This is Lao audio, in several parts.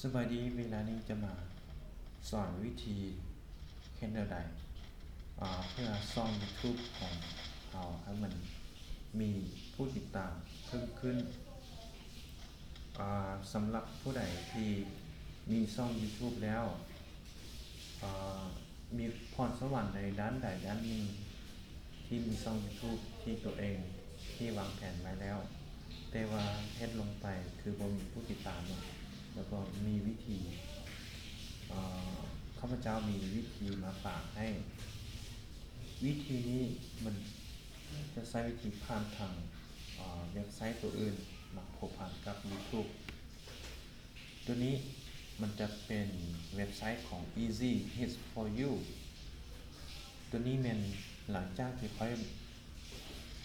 ສະບາຍດີ, ເວລານີ້ຈະມາສອນວິທີເຮັດແນວໃດ ອາ ເພື່ອຊ່ອງ YouTube ຂອງເຮົາໃຫ້ມັນມີຜູ້ຕິດຕາມເພີ່ມຂຶ້ນ. ອາ ສຳລັບຜູ້ໃດທີ່ມີຊ່ອງ YouTube ແລ້ວ ອາ ມີພອນສະຫວັນໃນດ້ານໃດດ້ານໜຶ່ງ ທີ່ມີຊ່ອງ YouTube ທີ່ຕົວເອງທີ່ວາງແຜນໄວ້ແລ້ວ ແຕ່ວ່າເຮັດລົງໄປຄືບໍ່ມີຜູ້ຕິດຕາມເນາະ ແລ້ວກໍມີວິທີ ເອີ ຂ້າພະເຈົ້າມີວິທີມາຝາກໃຫ້. ວິທີນີ້ມັນຈະໃຊ້ວິທີຜ່ານທາງ ເອີ ເວັບໄຊໂຕອື່ນມາພົວພັນກັບ YouTube. ຕົວນີ້ມັນຈະເປັນເວັບໄຊຂອງ Easy Hits for You. ຕົວນີ້ແມ່ນຫຼັງຈາກທີ່ຂ້ອຍ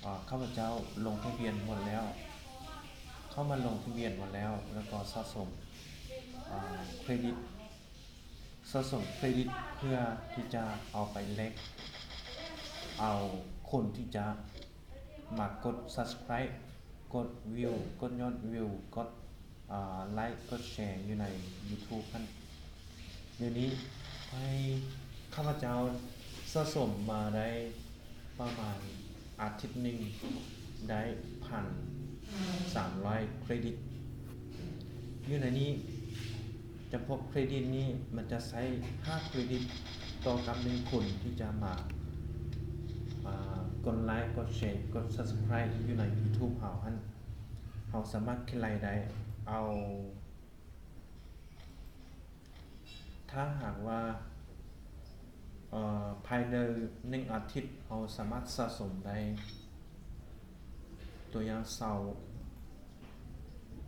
ເອີ ຂ້າພະເຈົ້າລົງທະບຽນໝົດແລ້ວ ເຂົ້າມາລົງທະບຽນໝົດແລ້ວ ແລ້ວກໍສະສົມ ເອີ ເຄຣດິດ ສະສົມເຄຣດິດເພື່ອທີ່ຈະເອົາໄປແລກເອົາຄົນທີ່ຈະມາກົດ Subscribe ກົດ View ກົດຍອດ View ກົດ ອາ Like ກົດ Share ຢູ່ໃນ YouTube ຫັ້ນ. ດຽວນີ້ໃຫ້ຂ້າພະເຈົ້າສະສົມມາໄດ້ປະມານອາທິດໜຶ່ງໄດ້ພັນສາມຮ້ອຍເຄຣດິດ. ຢູ່ໃນນີ້ ຈຳພວກເຄຣດິດນີ້ ມັນຈະໃຊ້ຫ້າເຄຣດິດຕໍ່ກັບໜຶ່ງຄົນທີ່ຈະມາ ມາກົດໄລ ກົດແຊ ກົດ Subscribe ຢູ່ໃນ YouTube ເຮົາຫັ້ນ. ເຮົາສາມາດຄິດໄລ່ໄດ້ ເອົາ ຖ້າຫາກວ່າ ເອີ ພາຍໃນໜຶ່ງອາທິດ ເຮົາສາມາດສະສົມໄດ້ ຕົວຢ່າງຊາວ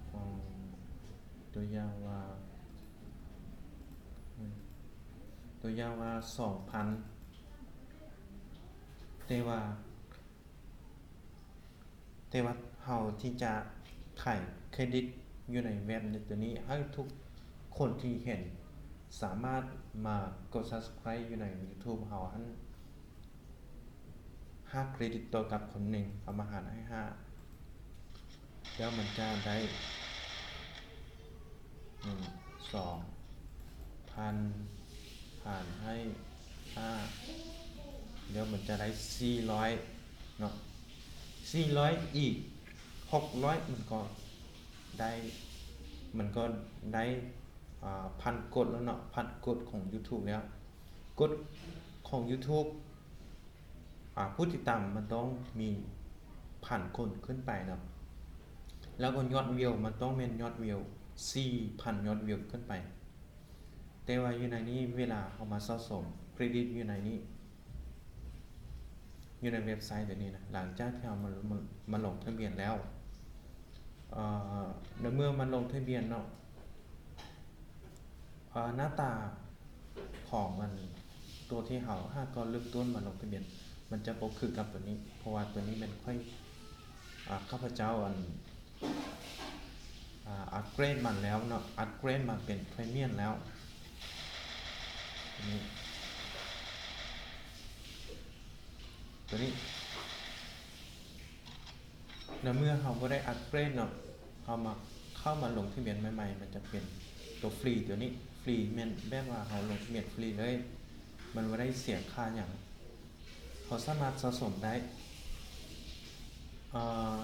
ເອີ ຕົວຢ່າງວ່າ ຕົວຢ່າງວ່າສອງພັນ ແຕ່ວ່າ ແຕ່ວ່າເຮົາທີ່ຈະຂາຍເຄຣດິດຢູ່ໃນເວັບໃນຕົວນີ້ ໃຫ້ທຸກຄົນທີ່ເຫັນສາມາດມາກົດ Subscribe ຢູ່ໃນ YouTube ເຮົາຫັ້ນ ຫ້າເຄຣດິດຕໍ່ກັບຄົນໜຶ່ງ ເອົາມາຫານໃຫ້ຫ້າ ແລ້ວມັນຈະໄດ້ ໜຶ່ງ ສອງພັນ ຫານໃຫ້ຫ້າ ແລ້ວມັນຈະໄດ້ສີ່ຮ້ອຍເນາະ ສີ່ຮ້ອຍອີກຫົກຮ້ອຍ ມັນກໍໄດ້ ມັນກໍໄດ້ ອາ ພັນກົດແລ້ວເນາະ ພັນກົດຂອງ YouTube ແລ້ວ ກົດຂອງ YouTube ອາ ຜູ້ຕິດຕາມມັນຕ້ອງມີພັນຄົນຂຶ້ນໄປເນາະ ແລ້ວກໍຍອດວິວ ມັນຕ້ອງແມ່ນຍອດວິວສີ່ພັນຍອດວິວຂຶ້ນໄປ. ແຕ່ວ່າຢູ່ໃນນີ້ ເວລາເຮົາມາສະສົມເຄຣດິດຢູ່ໃນນີ້ ຢູ່ໃນເວັບໄຊຕົວນີ້ນະ ຫຼັງຈາກທີ່ເຮົາມາ ມາ ມາລົງທະບຽນແລ້ວ ເອີ ໃນເມື່ອມາລົງທະບຽນເນາະ ເອີ ໜ້າຕາຂອງອັນ ຕົວທີ່ເຮົາຫາກໍເລີ່ມຕົ້ນມາລົງທະບຽນ ມັນຈະບໍ່ຄືກັບຕົວນີ້ ເພາະວ່າຕົວນີ້ແມ່ນຂ້ອຍ ອາ ຂ້າພະເຈົ້າອັນ ອາ ອັບເກຣດມັນແລ້ວເນາະ ອັບເກຣດມາເປັນພຣີມຽມແລ້ວ ຕົວນີ້ ຕົວນີ້ ໃນເມື່ອເຮົາບໍ່ໄດ້ອັບເກຣດເນາະ ເຮົາມາ ເຂົ້າມາລົງທະບຽນໃໝ່ໆ ມັນຈະເປັນຕົວຟຣີຕົວນີ້ ຟຣີ ແມ່ນແບບວ່າເຮົາລົງທະບຽນຟຣີເລີຍ ມັນບໍ່ໄດ້ເສຍຄ່າຫຍັງ ເຮົາສາມາດສະສົມໄດ້ ເອີ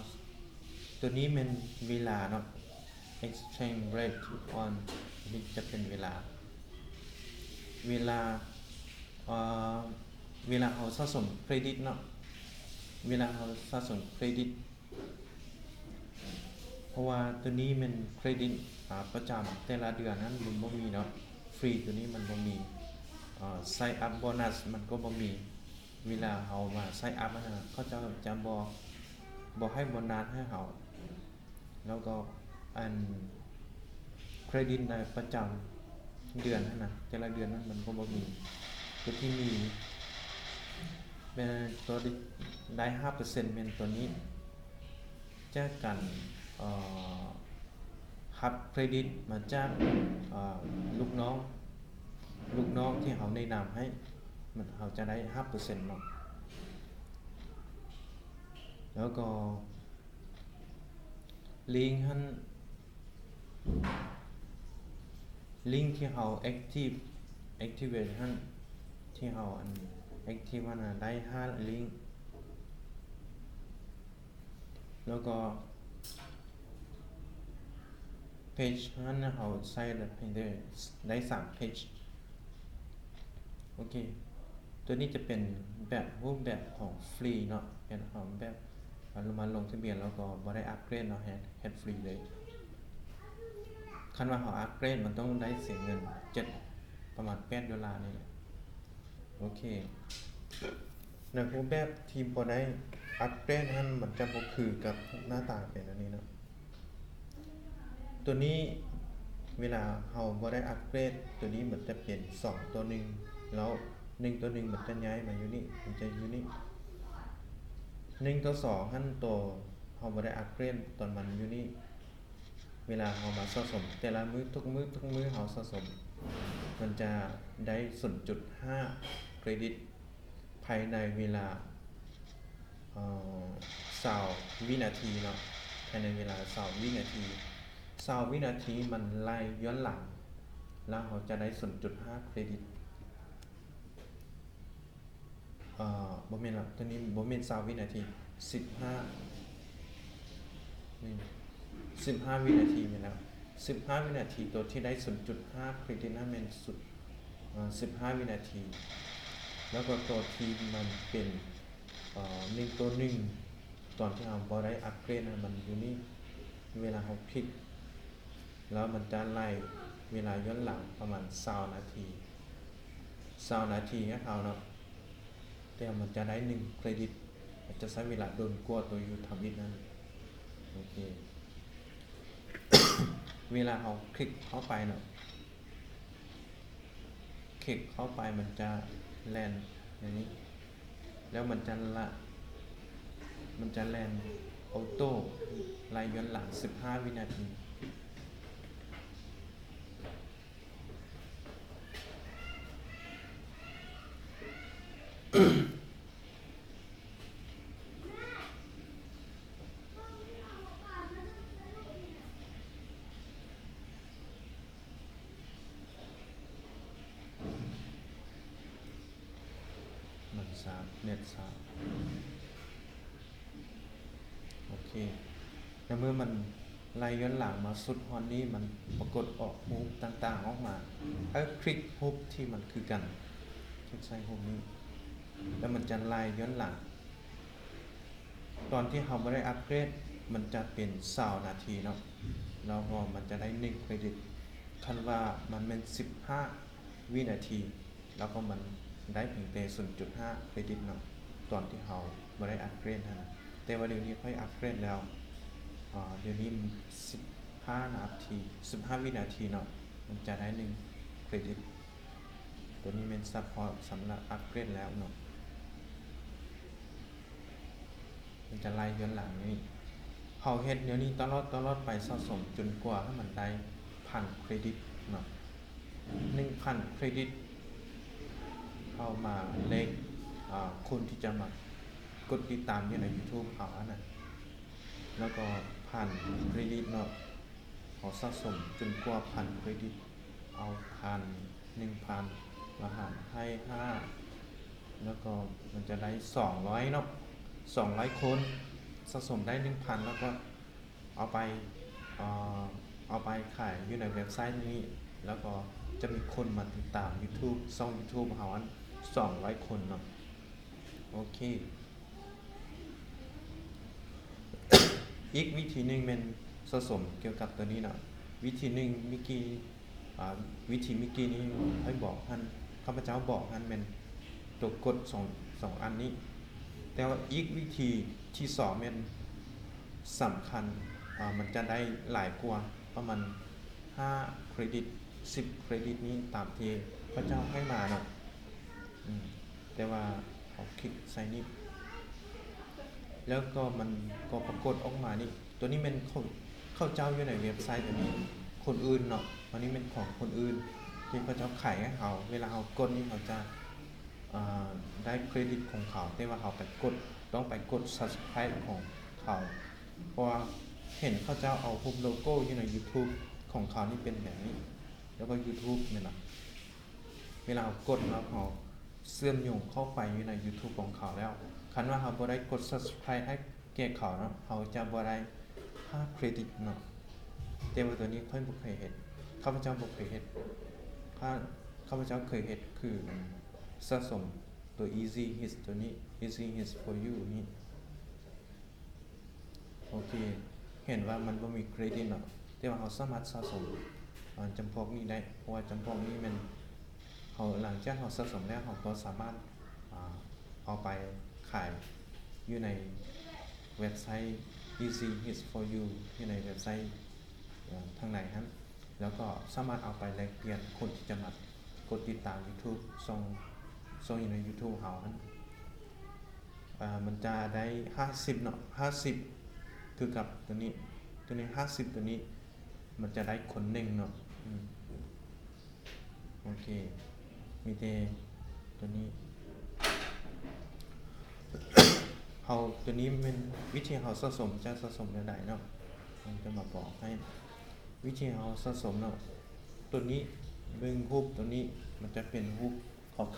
ຕົວນີ້ແມ່ນເວລາເນາະ exchange rate on ນີ້ຈະເປັນເວລາ ເວລາ ເອີ ເວລາເຮົາສະສົມເຄຣດິດເນາະ ເວລາເຮົາສະສົມເຄຣດິດ ເພາະວ່າຕົວນີ້ແມ່ນເຄຣດິດ ອາ ປະຈຳແຕ່ລະເດືອນນັ້ນ ມັນບໍ່ມີເນາະ ຟຣີຕົວນີ້ມັນບໍ່ມີ ເອີ ໄຊອັບໂບນັສມັນກໍບໍ່ມີ ເວລາເຮົາມາໄຊອັບຫັ້ນນະ ເຂົາເຈົ້າຈະບໍ່ ບໍ່ໃຫ້ໂບນັສໃຫ້ເຮົາ ແລ້ວກໍອັນເຄຣດິດໃນປະຈຳເດືອນຫັ້ນນະ ແຕ່ລະເດືອນນັ້ນມັນກໍບໍ່ມີ ຕົວທີ່ມີແມ່ນຕົວທີ່ໄດ້ຫ້າເປີເຊັນແມ່ນຕົວນີ້ ຈາກການ ເອີ ຮັບເຄຣດິດມາຈາກ ເອີ ລູກນ້ອງ ລູກນ້ອງທີ່ເຮົາແນະນຳໃຫ້ ມັນ ເຮົາຈະໄດ້ຫ້າເປີເຊັນເນາະ ແລ້ວກໍລິງຫັ້ນ ລິ້ງທີ່ເຮົາ active activate ຫັ້ນ ທີ່ເຮົາອັນ active ຫັ້ນນະ ໄດ້ຫ້າລິ້ງ ແລ້ວກໍ page ຫັ້ນນະ ເຮົາໃຊ້ໄດ້ ໄດ້ສາມ page. ໂອເຄ ຕົວນີ້ຈະເປັນແບບ ຮູບແບບຂອງຟຣີເນາະ ເຮັດຂອງແບບ ເຮົາມາລົງທະບຽນແລ້ວກໍບໍ່ໄດ້ອັບເກຣດເນາະ ເຮັດ ເຮັດຟຣີເລີຍ. ຄັນວ່າເຮົາອັບເກຣດ ມັນຕ້ອງໄດ້ເສຍເງິນເຈັດ ປະມານແປດໂດລານີ້ແຫຼະ. ໂອເຄ ໃນຮູບແບບທີ່ບໍ່ໄດ້ອັບເກຣດຫັ້ນ ມັນຈະບໍ່ຄືກັບໜ້າຕາເປັນອັນນີ້ເນາະ. ຕົວນີ້ເວລາເຮົາບໍ່ໄດ້ອັບເກຣດ ຕົວນີ້ມັນຈະເປັນສອງຕໍ່ໜຶ່ງ ແລ້ວໜຶ່ງຕໍ່ໜຶ່ງມັນຈະຍ້າຍມາຢູ່ນີ້ ມັນຈະຢູ່ນີ້. ໜຶ່ງຕໍ່ສອງຫັ້ນ ໂຕເຮົາບໍ່ໄດ້ອັບເກຣດ ຕອນມັນຢູ່ນີ້ ເວລາເຮົາມາສະສົມແຕ່ລະມື້ ທຸກມື້ ທຸກມື້ເຮົາສະສົມ ມັນຈະໄດ້ສູນຈຸດຫ້າເຄຣດິດ ພາຍໃນເວລາ ເອີ ຊາວວິນາທີເນາະ ພາຍໃນເວລາຊາວວິນາທີ ຊາວວິນາທີມັນໄລ່ຍ້ອນຫຼັງ ແລ້ວເຮົາຈະໄດ້ສູນຈຸດຫ້າເຄຣດິດ. ເອີ ບໍ່ແມ່ນລະ ຕົວນີ້ບໍ່ແມ່ນຊາວວິນາທີ ສິບຫ້າ ນີ້ ສິບຫ້າວິນາທີແມ່ນແລ້ວ ສິບຫ້າວິນາທີ ຕົວທີ່ໄດ້ສູນຈຸດຫ້າເຄຣດິດນັ້ນແມ່ນສຸດ ເອີ ສິບຫ້າວິນາທີ ແລ້ວກໍຕົວທີ່ມັນເປັນ ເອີ ໜຶ່ງຕໍ່ໜຶ່ງ ຕອນທີ່ເຮົາບໍ່ໄດ້ອັບເກຣດນັ້ນ ມັນຢູ່ນີ້ ເວລາເຮົາຄລິກ ແລ້ວມັນຈະໄລ່ເວລາຍ້ອນຫຼັງປະມານຊາວນາທີ ຊາວນາທີໃຫ້ເຮົາເນາະ ແຕ່ມັນຈະໄດ້ໜຶ່ງເຄຣດິດ ມັນຈະໃຊ້ເວລາດົນກວ່າຕົວຢູ່ທຳອິດນັ້ນ. ໂອເຄ ເວລາເຮົາຄລິກເຂົ້າໄປເນາະ ຄລິກເຂົ້າໄປ ມັນຈະແລ່ນແນວນີ້ ແລ້ວມັນຈະລະ ມັນຈະແລ່ນໂອໂຕ້ໄລ່ຍ້ອນຫຼັງສິບຫ້າວິນາທີ. ມັນຊ້າ ເນັດຊ້າ. ໂອເຄ ໃນເມື່ອມັນໄລ່ຍ້ອນຫຼັງມາສຸດຮອດນີ້ ມັນປາກົດອອກຮູບຕ່າງໆອອກມາ ໃຫ້ຄລິກຮູບທີ່ມັນຄືກັນ ຄລິກໃສ່ຮູບນີ້ ແລ້ວມັນຈະໄລ່ຍ້ອນຫຼັງ. ຕອນທີ່ເຮົາບໍ່ໄດ້ອັບເກຣດ ມັນຈະເປັນຊາວນາທີເນາະ ແລ້ວກໍມັນຈະໄດ້ໜຶ່ງເຄຣດິດ ຄັນວ່າມັນແມ່ນສິບຫ້າວິນາທີ ແລ້ວກໍມັນໄດ້ພຽງແຕ່ສູນຈຸດຫ້າເຄຣດິດເນາະ ຕອນທີ່ເຮົາບໍ່ໄດ້ອັບເກຣດຫັ້ນນະ. ແຕ່ວ່າດຽວນີ້ຂ້ອຍອັບເກຣດແລ້ວ ອາ ດຽວນີ້ສິບຫ້ານາທີ ສິບຫ້າວິນາທີເນາະ ມັນຈະໄດ້ໜຶ່ງເຄຣດິດ. ຕົວນີ້ແມ່ນສະເພາະສຳລັບອັບເກຣດແລ້ວເນາະ ມັນຈະໄລ່ຍ້ອນຫຼັງນີ້ ເຮົາເຮັດແນວນີ້ຕະຫຼອດ ຕະຫຼອດໄປ ສະສົມຈົນກວ່າໃຫ້ມັນໄດ້ພັນເຄຣດິດເນາະ ໜຶ່ງພັນເຄຣດິດ ເຮົາມາເລກ ອາ ຄົນທີ່ຈະມາກົດຕິດຕາມຢູ່ໃນຢູທູບເຮົາຫັ້ນນະ ແລ້ວກໍພັນເຄຣດິດເນາະ ເຮົາສະສົມຈົນກວ່າພັນເຄຣດິດ ເອົາພັນ ໜຶ່ງພັນ ແລ້ວຫານໃຫ້ຫ້າ ແລ້ວກໍມັນຈະໄດ້ສອງຮ້ອຍເນາະ ສອງຮ້ອຍຄົນ ສະສົມໄດ້ໜຶ່ງພັນ ແລ້ວກໍເອົາໄປ ເອົາໄປຂາຍຢູ່ໃນເວັບໄຊນີ້ ແລ້ວກໍຈະມີຄົນມາຕິດຕາມຢູທູບ ຊ່ອງຢູທູບເຮົາອັນສອງຮ້ອຍຄົນເນາະ. ໂອເຄ ອີກວິທີໜຶ່ງແມ່ນສະສົມກ່ຽວກັບຕົວນີ້ເນາະ ວິທີໜຶ່ງເມື່ອກີ້ ອາ ວິທີເມື່ອກີ້ນີ້ຂ້ອຍບອກຫັ້ນ ຂ້າພະເຈົ້າບອກຫັ້ນແມ່ນຕົວກົດສອງ ສອງອັນນີ້ ແຕ່ວ່າອີກວິທີທີສອງແມ່ນສຳຄັນ ອາ ມັນຈະໄດ້ຫຼາຍກວ່າ ປະມານຫ້າເຄຣດິດ ສິບເຄຣດິດນີ້ ຕາມທີ່ເຂົາເຈົ້າໃຫ້ມາເນາະ ອືມ ແຕ່ວ່າເຮົາຄລິກໃສ່ນີ້ ແລ້ວກໍມັນກໍປາກົດອອກມານີ້ ຕົວນີ້ແມ່ນຂອງເຂົາເຈົ້າຢູ່ໃນເວັບໄຊຕົວນີ້ ຄົນອື່ນເນາະ ອັນນີ້ແມ່ນຂອງຄົນອື່ນທີ່ເຂົາເຈົ້າຂາຍໃຫ້ເຮົາ ເວລາເຮົາກົດນີ້ ເຮົາຈະ ອາ ໄດ້ເຄຣດິດຂອງເຂົາ ແຕ່ວ່າເຮົາໄປກົດ ຕ້ອງໄປກົດ Subscribe ຂອງເຂົາ ເພາະວ່າເຫັນເຂົາເຈົ້າເອົາຮູບໂລໂກ້ຢູ່ໃນ YouTube ຂອງເຂົານີ້ເປັນແບບນີ້ ແລ້ວກໍ YouTube ແມ່ນບໍ່? ເວລາເຮົາກົດເນາະ ເຮົາເຊື່ອມໂຍງເຂົ້າໄປຢູ່ໃນ YouTube ຂອງເຂົາແລ້ວ ຄັນວ່າເຮົາບໍ່ໄດ້ກົດ Subscribe ໃຫ້ແກ່ເຂົາເນາະ ເຮົາຈະບໍ່ໄດ້ຄ່າເຄຣດິດເນາະ. ແຕ່ວ່າຕົວນີ້ຂ້ອຍບໍ່ເຄີຍເຮັດ ຂ້າພະເຈົ້າບໍ່ເຄີຍເຮັດ ຂ້າ ຂ້າພະເຈົ້າເຄີຍເຮັດຄືສະສົມຕົວ Easy Hits ຕົວນີ້ Easy Hits for You ນີ້. ໂອເຄ ເຫັນວ່າມັນບໍ່ມີເຄຣດິດເນາະ ແຕ່ວ່າເຮົາສາມາດສະສົມ ອາ ຈຳພວກນີ້ໄດ້ ເພາະວ່າຈຳພວກນີ້ແມ່ນເຮົາ ຫຼັງຈາກເຮົາສະສົມແລ້ວ ເຮົາກໍສາມາດ ອາ ເອົາໄປຂາຍຢູ່ໃນເວັບໄຊ Easy Hits for You ຢູ່ໃນເວັບໄຊ ເອີ ທາງໃນຫັ້ນ ແລ້ວກໍສາມາດເອົາໄປແລກປ່ຽນຄົນທີ່ຈະມາກົດຕິດຕາມ YouTube ຊ່ອງ ຊ່ອງຢູ່ໃນ YouTube ເຮົາຫັ້ນ. ອາ ມັນຈະໄດ້ຫ້າສິບເນາະ ຫ້າສິບ ຄືກັບຕົວນີ້ ຕົວນີ້ຫ້າສິບ ຕົວນີ້ມັນຈະໄດ້ຄົນໜຶ່ງເນາະ. ອືມ ໂອເຄ ມີແຕ່ຕົວນີ້ ເຮົາ ຕົວນີ້ແມ່ນວິທີເຮົາສະສົມ ຈະສະສົມແນວໃດເນາະ ເຮົາຈະມາບອກໃຫ້ ວິທີເຮົາສະສົມເນາະ. ຕົວນີ້ ເບິ່ງຮູບຕົວນີ້ ມັນຈະເປັນຮູບ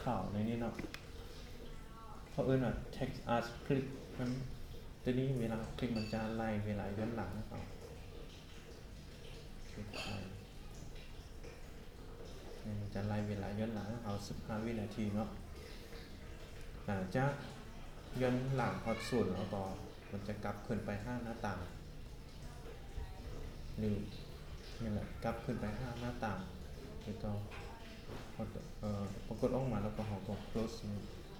ຂາວໆ ໃນນີ້ເນາະ ເຂົາເອີ້ນວ່າ Text As Click ມັນ ຕົວນີ້ເວລາຄລິກມັນຈະໄລ່ເວລາຍ້ອນຫຼັງໃຫ້ເຮົາ ຄລິກໄປ ມັນຈະໄລ່ເວລາຍ້ອນຫຼັງໃຫ້ເຮົາສິບຫ້າວິນາທີເນາະ. ຫຼັງຈາກຍ້ອນຫຼັງຮອດສູນແລ້ວກໍ ມັນຈະກັບຄືນໄປຫາໜ້າຕ່າງ ຫຼື ນີ້ແຫຼະ ກັບຄືນໄປຫາໜ້າຕ່າງ ແລ້ວກໍ ເອີ ປາກົດອອກມາ ແລ້ວກໍເຮົາກໍ close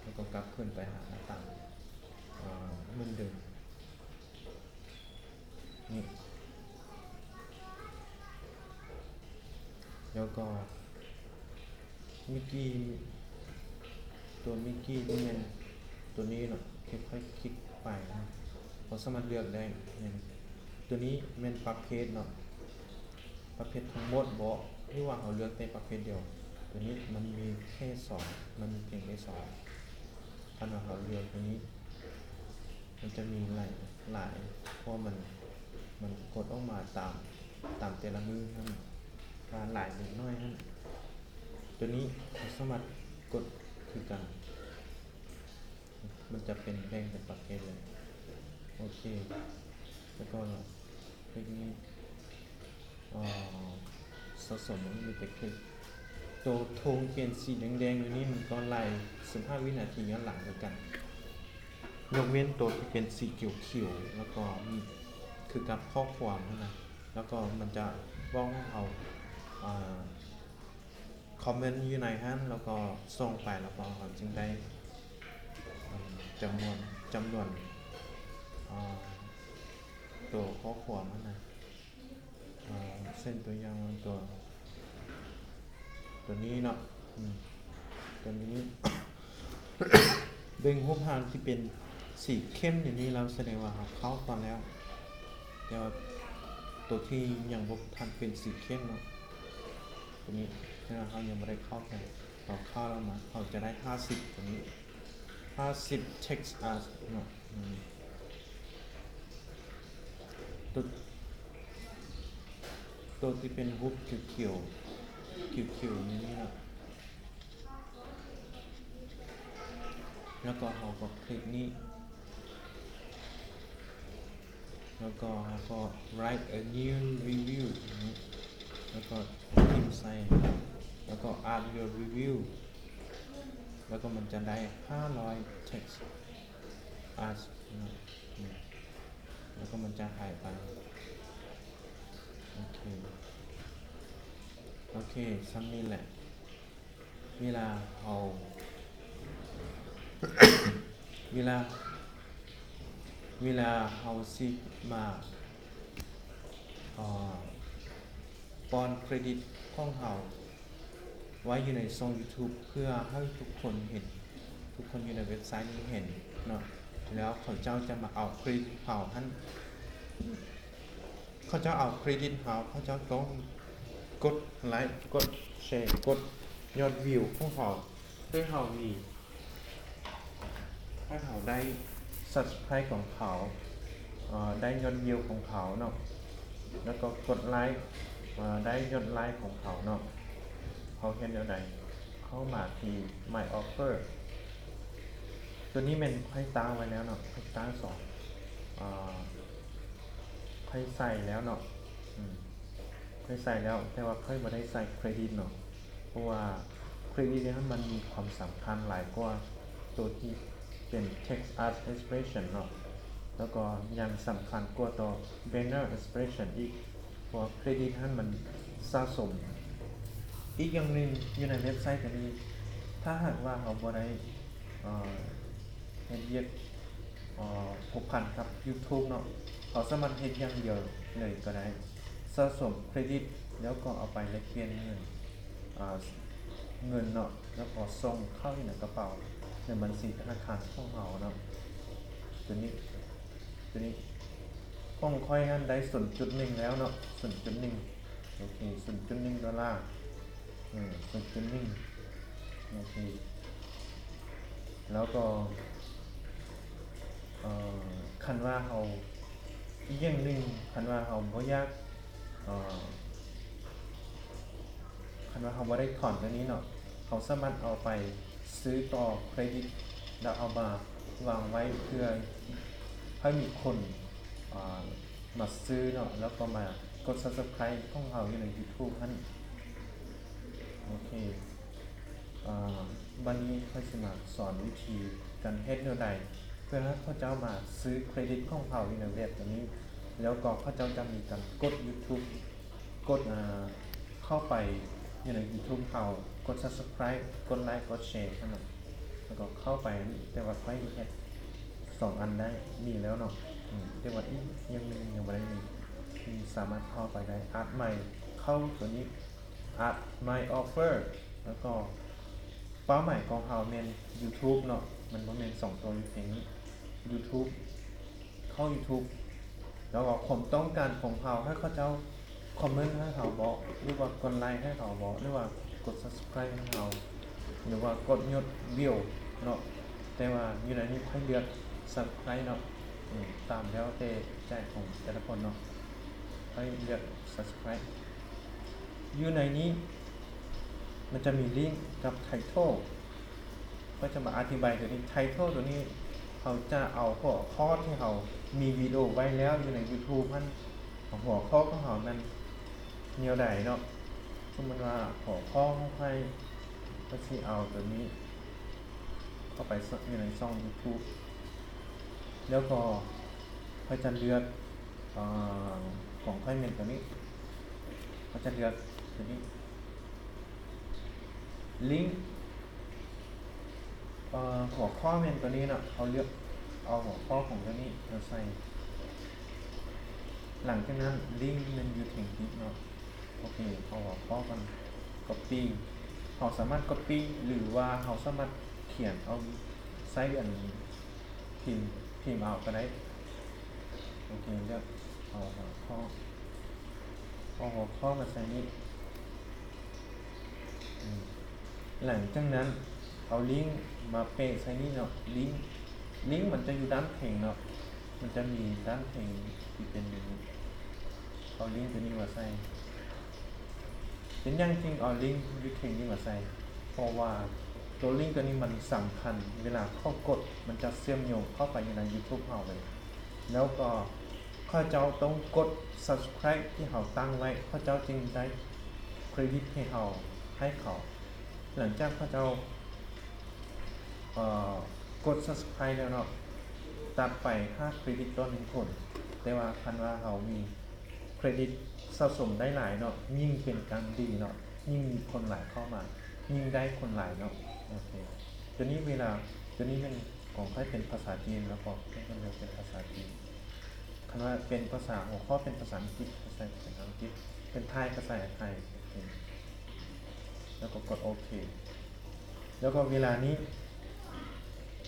ແລ້ວກໍກັບຄືນໄປຫາໜ້າຕ່າງ ເອີ ເໝືອນເດີມ ນີ້ ແລ້ວກໍ ມິກກີ້ ຕົວມິກກີ້ນີ້ແມ່ນຕົວນີ້ເນາະ ຄ່ອຍໆຄລິກໄປເນາະ ເຮົາສາມາດເລືອກໄດ້ ແມ່ນ ຕົວນີ້ແມ່ນປະເພດເນາະ ປະເພດທັງໝົດບໍ ຫຼືວ່າເຮົາເລືອກແຕ່ປະເພດດຽວ? ຕົວນີ້ມັນມີແຄ່ສອງ ມັນມີພຽງແຕ່ສອງ ຄັນວ່າເຮົາເລືອກຕົວນີ້ ມັນຈະມີຫຼາຍ ຫຼາຍ ເພາະວ່າມັນ ມັນກົດອອກມາຕາມ ຕາມແຕ່ລະມື້ຫັ້ນ ວ່າຫຼາຍຫຼືໜ້ອຍຫັ້ນ. ຕົວນີ້ເຮົາສາມາດກົດຄືກັນ ມັນຈະເປັນ ແບ່ງເປັນປະເພດເລີຍ. ໂອເຄ ແລ້ວກໍຄລິກນີ້ ເອີ ສະສົມ ມັນມີແຕ່ຄລິກ ໂຕທງປ່ຽນສີແດງໆຢູ່ນີ້ ມັນກໍໄລ່ສິບຫ້າວິນາທີຍ້ອນຫຼັງຄືກັນ ຍົກເວັ້ນໂຕທີ່ເປັນສີຂຽວໆ ແລ້ວກໍ ອືມ ຄືກັບຂໍ້ຄວາມຫັ້ນນະ ແລ້ວກໍມັນຈະບອກໃຫ້ເຮົາ ອາ ຄອມເມັນຢູ່ໃນຫັ້ນ ແລ້ວກໍສົ່ງໄປ ແລ້ວກໍເຮົາຈຶ່ງໄດ້ ອາ ຈຳນວນ ຈຳນວນ ອາ ຕົວຂໍ້ຄວາມຫັ້ນນະ ອາ ເຊັ່ນຕົວຢ່າງວ່າຕົວ ຕົວນີ້ເນາະ ອືມ ຕົວນີ້ ເບິ່ງຮູບຮ່າງທີ່ເປັນສີເຂັ້ມຢູ່ນີ້ແລ້ວ ສະແດງວ່າເຮົາເຂົ້າກ່ອນແລ້ວ ແຕ່ວ່າຕົວທີ່ຍັງບໍ່ທັນເປັນສີເຂັ້ມເນາະ ຕົວນີ້ ສະແດງວ່າເຮົາຍັງບໍ່ໄດ້ເຂົ້າ ເຮົາເຂົ້າແລ້ວມາ ເຮົາຈະໄດ້ຫ້າສິບ ຕົວນີ້ ຫ້າສິບ Text As ເນາະ ອືມ ຕົວ ຕົວທີ່ເປັນຮູບຂຽວໆ ຂຽວໆ ນີ້ເນາະ ແລ້ວກໍເຮົາກໍຄລິກນີ້ ແລ້ວກໍເຮົາກໍ Write a new review ນີ້ ແລ້ວກໍພິມໃສ່ ແລ້ວກໍ Add your review ແລ້ວກໍມັນຈະໄດ້ຫ້າຮ້ອຍ Text As ເນາະ ນີ້ ແລ້ວກໍມັນຈະຫາຍໄປ. ໂອເຄ ໂອເຄ ສ່ຳນີ້ແຫຼະ. ເວລາເຮົາ ເວລາ ເວລາເຮົາຊິມາ ເອີ ປ້ອນເຄຣດິດຂອງເຮົາໄວ້ຢູ່ໃນຊ່ອງ YouTube ເພື່ອໃຫ້ທຸກຄົນເຫັນ ທຸກຄົນຢູ່ໃນເວັບໄຊນີ້ເຫັນເນາະ ແລ້ວເຂົາເຈົ້າຈະມາເອົາເຄຣດິດເຮົາຫັ້ນ ເຂົາເຈົ້າເອົາເຄຣດິດເຮົາ ເຂົາເຈົ້າຕ້ອງກົດໄລ ກົດແຊ ກົດຍອດວິວຂອງເຮົາ ໃຫ້ເຮົາມີ ໃຫ້ເຮົາໄດ້ Subscribe ຂອງເຂົາ ເອີ ໄດ້ຍອດວິວຂອງເຂົາເນາະ ແລ້ວກໍກົດໄລ ເອີ ໄດ້ຍອດໄລຂອງເຂົາເນາະ ເຮົາເຮັດແນວໃດ? ເຂົ້າມາທີ່ My Offer ຕົວນີ້ແມ່ນຂ້ອຍຕັ້ງໄວ້ແລ້ວເນາະ, ຂ້ອຍຕັ້ງສອງ ອາ ຂ້ອຍໃສ່ແລ້ວເນາະ, ອືມ ຂ້ອຍໃສ່ແລ້ວ ແຕ່ວ່າຂ້ອຍບໍ່ໄດ້ໃສ່ເຄຣດິດເນາະ, ເພາະວ່າເຄຣດິດນີ້ມັນມີຄວາມສຳຄັນຫຼາຍກວ່າຕົວທີ່ເປັນ Text Ads Expression ເນາະ, ແລ້ວກໍຍັງສຳຄັນກວ່າຕໍ່ Banner Expression ອີກ. ເພາະວ່າເຄຣດິດຫັ້ນມັນສະສົມ. ອີກຢ່າງໜຶ່ງ ຢູ່ໃນເວັບໄຊຕົວນີ້ ຖ້າຫາກວ່າເຮົາບໍ່ໄດ້ ເອີ ເຮັດວຽກ ເອີ ພົວພັນກັບ YouTube ເນາະ, ເຮົາສາມາດເຮັດຢ່າງດຽວເລີຍກໍໄດ້, ສະສົມເຄຣດິດ ແລ້ວກໍເອົາໄປແລກປ່ຽນເງິນ ອາ ເງິນເນາະ, ແລ້ວກໍສົ່ງເຂົ້າຢູ່ໃນກະເປົາ ໃນບັນຊີທະນາຄານຂອງເຮົາເນາະ. ຕົວນີ້ ຕົວນີ້ ຂອງຂ້ອຍຫັ້ນໄດ້ສູນຈຸດໜຶ່ງແລ້ວເນາະ, ສູນຈຸດໜຶ່ງ ໂອເຄ ສູນຈຸດໜຶ່ງໂດລາ, ເອີ ສູນຈຸດໜຶ່ງ ໂອເຄ. ແລ້ວກໍ ເອີ ຄັນວ່າເຮົາ ອີກຢ່າງໜຶ່ງ ຄັນວ່າເຮົາບໍ່ຢາກ ເອີ ຄັນວ່າເຮົາບໍ່ໄດ້ຖອນຕົວນີ້ເນາະ, ເຮົາສາມາດເອົາໄປຊື້ຕໍ່ເຄຣດິດ ແລ້ວເອົາມາວາງໄວ້ເພື່ອໃຫ້ມີຄົນ ອາ ມາຊື້ເນາະ, ແລ້ວກໍມາກົດ Subscribe ຂອງເຮົາຢູ່ໃນ YouTube ຫັ້ນ. ໂອເຄ ອາ ບັດນີ້ຂ້ອຍຊິມາສອນວິທີການເຮັດແນວໃດ ເພື່ອໃຫ້ເຂົາເຈົ້າມາຊື້ເຄຣດິດຂອງເຮົາຢູ່ໃນເວັບຕົວນີ້, ແລ້ວກໍເຂົາເຈົ້າຈະມີການກົດ YouTube ກົດ ອາ ເຂົ້າໄປຢູ່ໃນ YouTube ເຮົາ, ກົດ Subscribe ກົດ Like ກົດ Share ເທົ່ານັ້ນ, ແລ້ວກໍເຂົ້າໄປ. ແຕ່ວ່າຂ້ອຍເຮັດສອງອັນໄດ້ ມີແລ້ວເນາະ, ອືມ ແຕ່ວ່າອີກຢ່າງໜຶ່ງຍັງບໍ່ໄດ້ມີ, ທີ່ສາມາດເຂົ້າໄປໄດ້ Ads My ເຂົ້າຕົວນີ້ Ads My Offer ແລ້ວກໍເປົ້າໝາຍຂອງເຮົາແມ່ນ YouTube ເນາະ, ມັນບໍ່ແມ່ນສອງຕົວຢູ່ເທິງນີ້ YouTube ເຂົ້າ YouTube ແລ້ວກໍຄວາມຕ້ອງການຂອງເຮົາ ໃຫ້ເຂົາເຈົ້າຄອມເມັນໃຫ້ເຮົາບໍ ຫຼືວ່າກົດໄລໃຫ້ເຮົາບໍ ຫຼືວ່າກົດ Subscribe ໃຫ້ເຮົາ ຫຼືວ່າກົດຍົດ View ເນາະ, ແຕ່ວ່າຢູ່ໃນນີ້ຂ້ອຍເລືອກ Subscribe ເນາະ, ອືມ ຕາມແລ້ວແຕ່ໃຈຂອງແຕ່ລະຄົນເນາະ, ຂ້ອຍເລືອກ Subscribe. ຢູ່ໃນນີ້ມັນຈະມີ Link ກັບ Title. ຂ້ອຍຈະມາອະທິບາຍຕົວນີ້ Title ຕົວນີ້ ເຮົາຈະເອົາຫົວຂໍ້ທີ່ເຮົາມີວິດີໂອໄວ້ແລ້ວຢູ່ໃນ YouTube ຫັ້ນ, ຫົວຂໍ້ຂອງເຮົາແມ່ນແນວໃດເນາະ. ສົມມຸດວ່າຫົວຂໍ້ຂອງຂ້ອຍ ຂ້ອຍຊິເອົາຕົວນີ້ເຂົ້າໄປຢູ່ໃນຊ່ອງ YouTube ແລ້ວກໍຂ້ອຍຈະເລືອກ ອາ ຂອງຂ້ອຍແມ່ນຕົວນີ້, ຂ້ອຍຈະເລືອກຕົວນີ້ Link ເອີ ຫົວຂໍ້ແມ່ນຕົວນີ້ເນາະ, ເຮົາເລືອກເອົາຫົວຂໍ້ຂອງຕົວນີ້ມາໃສ່. ຫຼັງຈາກນັ້ນ Link ແມ່ນຢູ່ເທິງທີ່ເນາະ, ໂອເຄ ເອົາຫົວຂໍ້ກ່ອນ Copy. ເຮົາສາມາດ Copy ຫຼືວ່າເຮົາສາມາດຂຽນເອົາໃສ່ອັນ ພິມ ພິມເອົາກໍໄດ້. ໂອເຄ ເລືອກເອົາຫົວຂໍ້ ເອົາຫົວຂໍ້ມາໃສ່ນີ້. ອືມ ຫຼັງຈາກນັ້ນເອົາ Link ມາເປະໃສ່ນີ້ເນາະ, Link Link ມັນຈະຢູ່ດ້ານເທິງເນາະ, ມັນຈະມີດ້ານເທິງທີ່ເປັນ ເອົາ Link ຕົວນີ້ມາໃສ່. ເປັນຫຍັງຈຶ່ງເອົາ Link ຢູ່ເທິງນີ້ມາໃສ່? ເພາະວ່າຕົວ Link ຕົວນີ້ມັນສຳຄັນ, ເວລາເຂົາກົດມັນຈະເຊື່ອມໂຍງເຂົ້າໄປຢູ່ໃນ YouTube ເຮົາເລີຍ, ແລ້ວກໍເຂົາເຈົ້າຕ້ອງກົດ Subscribe ທີ່ເຮົາຕັ້ງໄວ້ ເຂົາເຈົ້າຈຶ່ງໄດ້ເຄຣດິດໃຫ້ເຮົາ ໃຫ້ເຂົາ. ຫຼັງຈາກເຂົາເຈົ້າ ເອີ ກົດ Subscribe ແລ້ວເນາະ, ຕັດໄປຫ້າເຄຣດິດຕໍ່ໜຶ່ງຄົນ, ແຕ່ວ່າຄັນວ່າເຮົາມີ ເຄຣດິດສະສົມໄດ້ຫຼາຍເນາະ, ຍິ່ງເປັນການດີເນາະ, ຍິ່ງມີຄົນຫຼາຍເຂົ້າມາ ຍິ່ງໄດ້ຄົນຫຼາຍເນາະ. ໂອເຄ ຕົວນີ້ເວລາ ຕົວນີ້ແມ່ນຂອງຂ້ອຍເປັນພາສາຈີນ ແລ້ວກໍເປັນ ເປັນພາສາຈີນ. ຄັນວ່າເປັນພາສາ ຫົວຂໍ້ເປັນພາສາອັງກິດ ກໍໃສ່ເປັນພາສາອັງກິດ, ເປັນໄທ ກໍໃສ່ໄທ. ໂອເຄ ແລ້ວກໍກົດໂອເຄ. ແລ້ວກໍເວລານີ້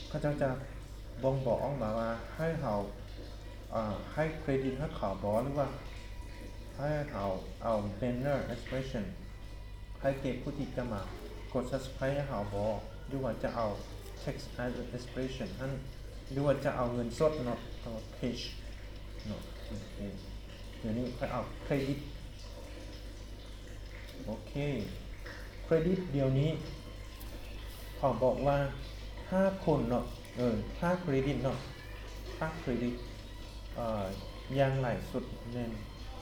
ເຂົາເຈົ້າຈະບົ່ງບອກອອກມາວ່າໃຫ້ເຮົາ ເອີ ໃຫ້ເຄຣດິດໃຫ້ເຂົາບໍ ຫຼືວ່າໃຫ້ເຮົາເອົາ Banner Expression ໃຫ້ແກ່ຜູ້ທີ່ຈະມາກົດ Subscribe ໃຫ້ເຮົາບໍ ຫຼືວ່າຈະເອົາ Text Expression ຫັ້ນ ຫຼືວ່າຈະເອົາເງິນສົດເນາະ ເອົາ Cash ເນາະ. ໂອເຄ ດຽວນີ້ຂ້ອຍເອົາເຄຣດິດ. ໂອເຄ ເຄຣ ເຄຣດິດດຽວນີ້ ເຂົາບອກວ່າ ຫ້າຄົນເນາະ ເອີ ຄ່າເຄຣດິດເນາະ ຄ່າເຄຣດິດ ເອີ ຢ່າງຫຼາຍສຸດແມ່ນ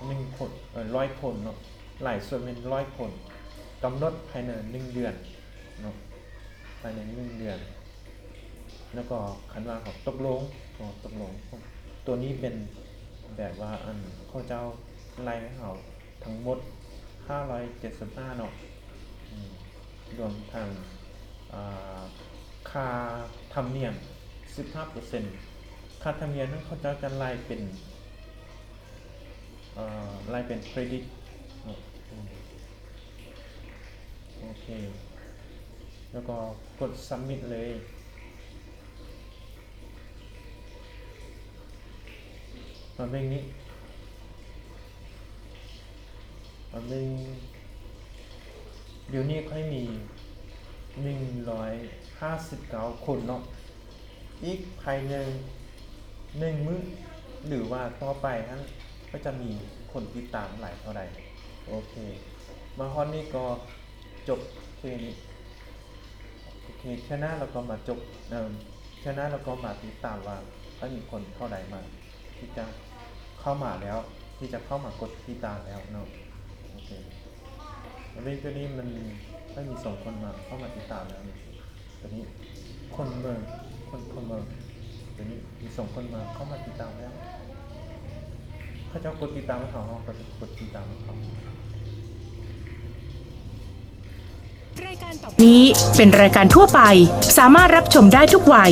ໜຶ່ງຄົນ ເອີ ຮ້ອຍຄົນເນາະ ຫຼາຍສຸດແມ່ນຮ້ອຍຄົນ ກຳນົດພາຍໃນໜຶ່ງເດືອນເນາະ ພາຍໃນໜຶ່ງເດືອນ ແລ້ວກໍຄັນວ່າເຮົາຕົກລົງ ຕົກລົງ ຕົວນີ້ເປັນແບບວ່າ ອັນ ເຂົາເຈົ້າໄລ່ໃຫ້ເຮົາທັງໝົດຫ້າຮ້ອຍເຈັດສິບຫ້າເນາະ ອືມ ລວມທັງ ອ່າ ຄ່າທຳນຽມສິບຫ້າເປີເຊັນ ຄ່າທຳນຽມນັ້ນເຂົາເຈົ້າຈະໄລ່ເປັນ ເອີ ໄລ່ເປັນເຄຣດິດເນາະ ອືມ ໂອເຄ ແລ້ວກໍກົດ submit ເລີຍ ມາເບິ່ງນີ້ ມາເບິ່ງ ດຽວນີ້ຂ້ອຍມີໜຶ່ງຮ້ອຍຫ້າສິບເກົ້າຄົນເນາະ ອີກພາຍໃນໜຶ່ງມື້ ຫຼືວ່າຕໍ່ໄປຫັ້ນ ກໍຈະມີຄົນຕິດຕາມຫຼາຍເທົ່າໃດ. ໂອເຄ ມາຮອດນີ້ກໍຈົບແຄ່ນີ້. ໂອເຄ ເທື່ອໜ້າເຮົາກໍມາຈົບ ເອີ ເທື່ອໜ້າເຮົາກໍມາຕິດຕາມວ່າ ໄດ້ມີຄົນເທົ່າໃດມາ ທີ່ຈະເຂົ້າມາແລ້ວ ທີ່ຈະເຂົ້າມາກົດຕິດຕາມແລ້ວເນາະ. ໂອເຄ ແລ້ວເບິ່ງຕົວນີ້ ມັນໄດ້ມີສອງຄົນມາ ເຂົ້າມາຕິດຕາມແລ້ວນີ້. ຕົວນີ້ຄົນເບິ່ງ ຄົນ ຄົນເບິ່ງ ຕົວນີ້ມີສອງຄົນມາ ເຂົ້າມາຕິດຕາມແລ້ວ ເຂົາເຈົ້າກົດຕິດຕາມໃຫ້ເຮົາ ເຮົາກໍກົດຕິດຕາມໃຫ້ເຂົາ. รายการต่อไปนี้เป็นรายการทั่วไป สามารถรับชมได้ทุกวัย